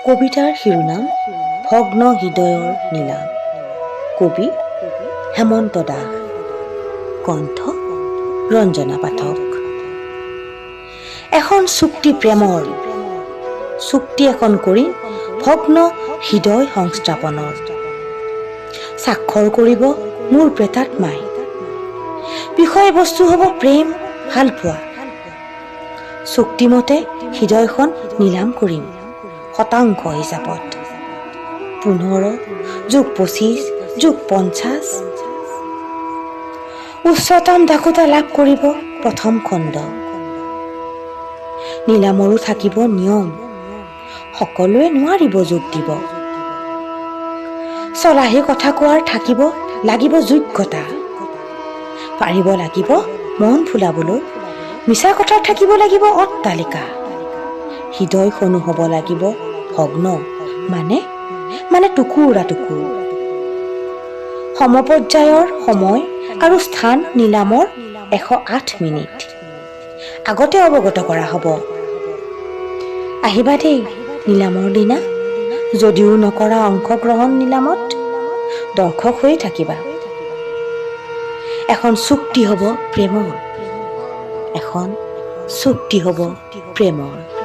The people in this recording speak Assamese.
কবিতাৰ শিৰোনাম ভগ্ন হৃদয়ৰ নীলাম। কবি হেমন্ত দাস, কণ্ঠ ৰঞ্জনা পাঠক। এখন চুক্তি প্ৰেমৰ, চুক্তি এখন কৰি ভগ্ন হৃদয় সংস্থাপনৰ স্বাক্ষৰ কৰিব মোৰ প্ৰেতাত্মাই। বিষয়বস্তু হ'ব প্ৰেম, ভালপোৱা। চুক্তিমতে হৃদয়খন নিলাম কৰিম শতাংশ হিচাপত, 15 যোগ 25 যোগ 50। উচ্চতম ডাকোতা লাভ কৰিব প্ৰথম খণ্ড। নিলামৰো থাকিব নিয়ম, সকলোৱে নোৱাৰিব যোগ দিব। চলাহী কথা কোৱাৰ থাকিব লাগিব যোগ্যতা, পাৰিব লাগিব মন ফুলাবলৈ, মিছা কথাৰ থাকিব লাগিব অট্টালিকা। হৃদয়খনো হ'ব লাগিব ভগ্ন, মানে মানে টুকুৰা টুকুৰ। সমপৰ্যায়ৰ সময় আৰু স্থান নিলামৰ 108 মিনিট আগতে অৱগত কৰা হ'ব। আহিবা দেই নিলামৰ দিনা, যদিও নকৰা অংশগ্ৰহণ নিলামত, দৰ্শক হৈয়ে থাকিবা। এখন চুক্তি হ'ব প্ৰেমৰ, এখন চুক্তি হ'ব প্ৰেমৰ।